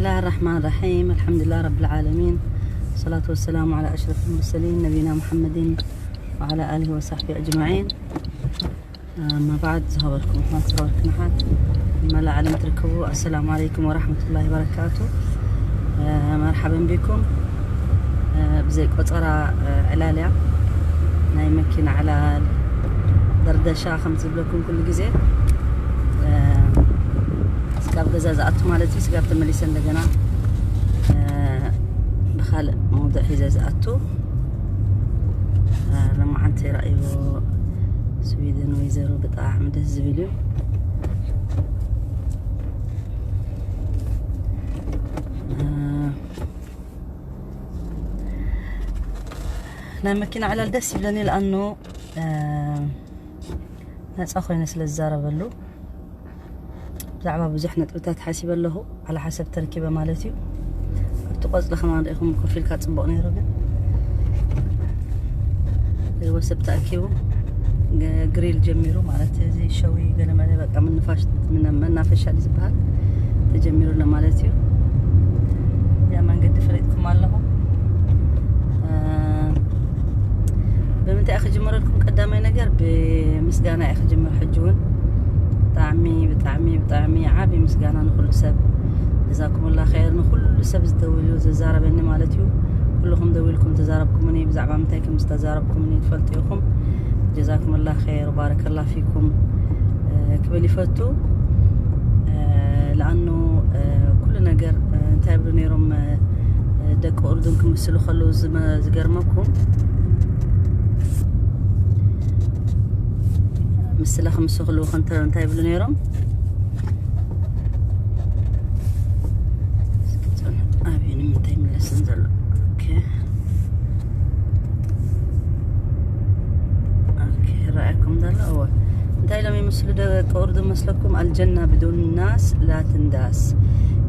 بسم الله الرحمن الرحيم. الحمد لله رب العالمين. والصلاة والسلام على أشرف المرسلين نبينا محمد وعلى آله وصحبه أجمعين. أما بعد، ዝኸበርኩም ኣሕዋት፣ ዝኸበርኩም ኣሓት፣ መላእ ዓለም ትርከቡ፣ ኣሰላሙ ዓለይኩም ወራሕመቱላሂ ወበረካቱ። መርሓበን ቢኩም። ብዘይ ቆጸራ ዕላልያ፣ ናይ መኪና ዕላል፣ ደርደሻ ከም ዝብለኩም ኩሉ ግዜ፣ ስጋብ ገዛ ዝኣቱ ማለት እዩ። ስጋብ ተመሊሰ እንደገና ብኻልእ መውድዕ ሒዘ ዝኣቱ። ሎማዓንቲ ራእይዎ ስዊድን ወይዘሮ ብጣዕሚ ደስ ዝብል እዩ። ናይ መኪና ዕላል ደስ ይብለኒ፣ ለኣኑ ነፃ ኮይነ ስለ ዝዛረበሉ ብዛዕባ ብዙሕ ነጥብታት ሓሲበ ኣለኹ። ዓላ ሓሰብ ተረኪበ ማለት እዩ። ኣብቲ ቆፅሊ ከማን ርኢኹም ኮፍ ኢልካ ፅቡቕ ነይሩ፣ ግን ገለ ሰብ ተኣኪቡ ግሪል ጀሚሩ ማለት እዚ ሸዊ ገለመለ በቃ ምንፋሽ መናፈሻ ዝበሃል ተጀሚሩ ኣሎ ማለት እዩ። ያ መንገዲ ፈሊጥኩም ኣለኹ። ብምንታይ ክጅምረልኩም? ቀዳማይ ነገር ብምስጋና እየ ክጅምር። ሕጂ እውን ብጣዕሚ ብጣዕሚ ብጣዕሚ ዓብዪ ምስጋና ንኩሉ ሰብ። ጀዛኩምላ ኸይር ንኩሉ ሰብ ዝደውሉ ዝዛረበኒ ማለት እዩ። ኩልኹም ደዊልኩም ተዛረብኩምኒ፣ ብዛዕባ ምንታይ ከም ዝተዛረብኩምኒ ትፈልጡ ኢኹም። ጀዛኩምላ ኸይር፣ ባረከላ ፊኩም ክብል ይፈቱ። ለኣኑ ኩሉ ነገር እንታይ ብሉ ነይሮም ደቂ ኡርዱን ክምስሉ ከለዉ ዝገርመኩም ምስላ ክምስሉ ከለዉ እንታይ ብሉ ነይሮም? ኣበይ ንምንታይ ይምለስን ዘሎ? ረኣኩም ዘሎ እወ እንታይ ኢሎም ይምስሉ ደቂ ኡርዱን መስለኩም? ኣልጀና ብዱን ናስ ላትንዳስ።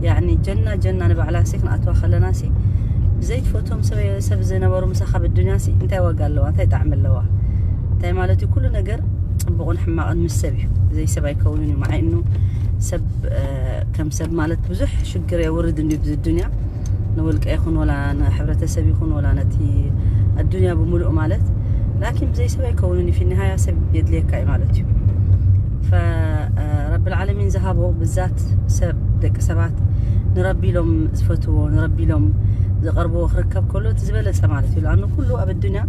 ያኒ ጀና ጀና ንባዕላ ሲ ክንኣትዋ ከለና ሲ ብዘይትፈትዎም ሰብ ዝነበሩ ምሳኻ ብዱንያ ሲ እንታይ ዋጋ ኣለዋ? እንታይ ጣዕሚ ኣለዋ? እንታይ ማለት እዩ? ኩሉ ነገር ፅቡቕን ሕማቕን ምስ ሰብ እዩ። ብዘይ ሰብ ኣይከውንን እዩ። ማዓይኑ ሰብ ከም ሰብ ማለት ብዙሕ ሽግር የውርድ እንዲ ብዚ ዱንያ፣ ንውልቀ ይኹን ወላ ንሕብረተሰብ ይኹን ወላ ነቲ ኣዱንያ ብምሉእ ማለት። ላኪን ብዘይ ሰብ ኣይከውንን እዩ። ፊኒሃያ ሰብ የድልየካ እዩ ማለት እዩ። ረቢ ልዓለሚን ዝሃቦ ብዛት ሰብ ደቂ ሰባት ንረቢ ኢሎም ዝፈትዎ ንረቢ ኢሎም ዝቐርብዎ ክርከብ ከሎ እቲ ዝበለፀ ማለት እዩ። ለኣኑ ኩሉ ኣብ ኣዱንያ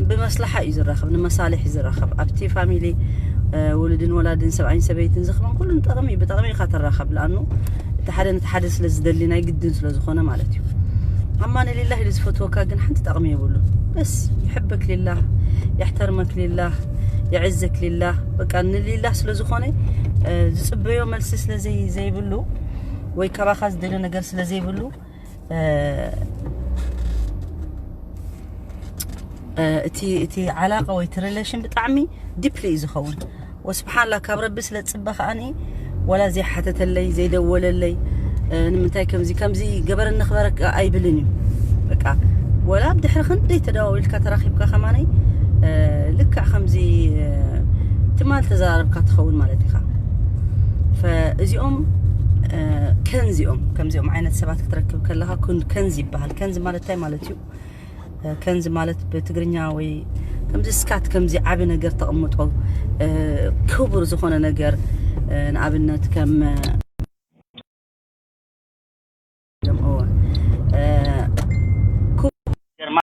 ብመስላሓ እዩ ዝራኸብ፣ ንመሳልሕ እዩ ዝራኸብ። ኣብቲ ፋሚሊ ውሉድን ወላድን ሰብኣይን ሰበይትን ዝኽበን ኩሉ ንጠቕሚ እዩ። ብጠቕሚ ኢኻ ተራኸብ። ለኣኑ እቲ ሓደ ነቲ ሓደ ስለ ዝደሊ ናይ ግድን ስለ ዝኾነ ማለት እዩ። ኣማነ ሊላህ ኢሉ ዝፈትወካ ግን ሓንቲ ጠቕሚ የብሉ። በስ ይሕበክ ሊላህ፣ የሕተርመክ ሊላህ፣ የዕዘክ ሊላህ። በቃ ንሊላህ ስለ ዝኾነ ዝፅበዮ መልሲ ስለ ዘይብሉ ወይ ካባኻ ዝደልዮ ነገር ስለ ዘይብሉ እቲ ዓላቃ ወይ እቲ ሪሌሽን ብጣዕሚ ዲፕሊ እዩ ዝኸውን። ወስብሓንላ ካብ ረቢ ስለ ዝፅበ ከዓኒ ወላ ዘይሓተተለይ ዘይደወለለይ ንምንታይ ከምዚ ከምዚ ገበረ ንክበረካ ኣይብልን እዩ። በቃ ወላ ብድሕሪ ክንደይ ተደዋዊልካ ተራኺብካ ከማነይ ልክዕ ከምዚ ትማል ተዘራረብካ ትኸውን ማለት ኢኻ። እዚኦም ከንዚኦም ከምዚኦም ዓይነት ሰባት ክትረክብ ከለካ ከንዚ ይበሃል። ከንዚ ማለት እንታይ ማለት እዩ? ከንዚ ማለት ብትግርኛ ወይ ከምዚ ስካት ከምዚ ዓቢ ነገር ተቐምጦ ክቡር ዝኾነ ነገር ንኣብነት ከም